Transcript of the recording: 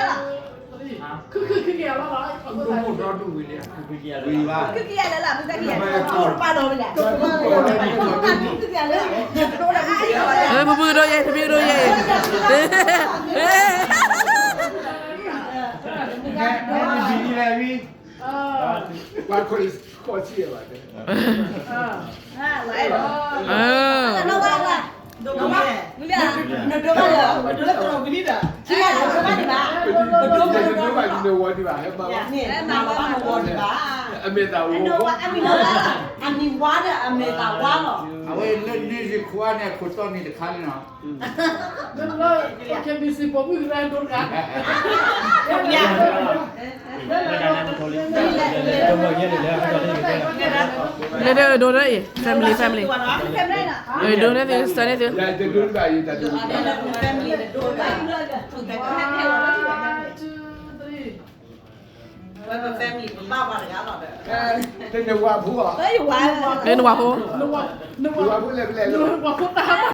ခုခံက့ၤလၢလီၤ, ခုခံက့ၤလၢလီၤ, ခုခံက့ၤလၢလီၤ, ခုခံက့ၤလၢလီၤ, ခုခံက့ၤလၢလီၤ, ဖုဖုကဒိယဲၢ်, ဖုဖုကဒိယဲၢ်, ပှၤခိၣ်အံၤဃီဆံယဲၢ်ဘၣ်, နဒိဘၣ်လၢ, နဒိဘၣ်လၢ, နဒိဘၣ်လၢ, နဒိဘၣ်လၢ, နဒိဘၣ်လၢ, နဒိဘၣ်လၢ, အမ့ၢ်သးဝါ, အမံၤဝါဒီးအမ့ၢ်သးဝါလီၤ. အဝဲလၢန့ၣ်စ့ၢ်ကီးန့ၣ် ခိၣ်တီန့ၣ်တခါလံနီၤ. လၢ, လၢ, ကဲမ့ၢ်စ့ၢ်ကီးမုၢ်ကရၢဒိတခါ, လၢဒိဒိအံၤ family family, ဒိန့ၣ်သု စၢန့ၣ်သု, လၢနဝၤဖိ, နဝၤဖိတၢ်